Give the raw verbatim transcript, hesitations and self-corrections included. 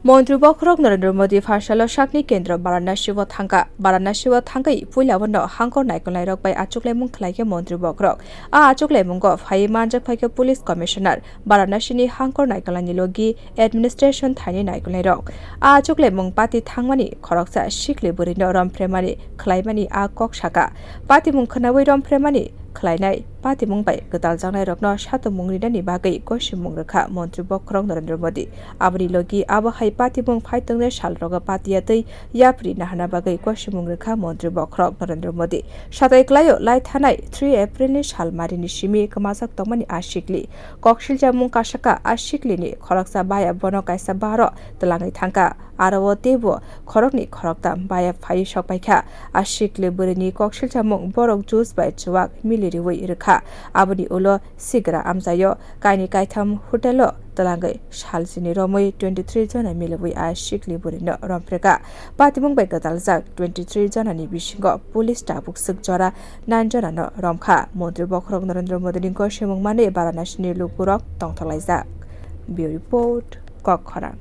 Montri bokhorok Narendra Modi pharsalo sakni kendro Varanasi-o thangkha. Varanasi-o thangwi puilao no hangkor naikolnairok bai achuklaimung khlaikha montri bokhorok. A achuklaimungo phaiwi manjak phaikha Police Commissioner, Varanasi-ni hangkor naikolnaini logi administration thaini naikolnairok. A achuklaimung party thangmani khoroksa sikli bwrwino romphreimani khlaimani a kok sakha. Patimung khwnawi romphreimani khlainai patimung bai gwdaljaknairokno satumung rinani bagwi gosimung rwkha montri bokhorok Narendra Modi. Aboni logi abo hai patimung phai tongnai salrogo patiya twi yapri nahana bagwi gosimung rwkha montri bokhorok Narendra Modi. Satai kwlaio lai thanai three Aprilni sal marini simi kwmajak tongmani a sikli. Koksilchamung kasaka a siklini khoroksa baya bono kaisa baro twlangwi thangkha. Aro o teibo khoroknwi khoroktham baya phaiwi sokpaikha. A sikli bwrwini koksilchamung borok juice bai chuwak mili riwi rwkha. Aboni ulo sigra amchaio kaini kaitham hotel-o twlangwi salsini romwi twenty three jona miliwi a sikli bwrwino romphrekha. Patimung bai gwdaljak twenty three jonani bisingo police tabuk swk jora nine jonano romkha. Montri bokhorok Narendra Modini gosimung manwi Varanasini lukurok tongthoklaijak. Bureau Report, Kokkhorang.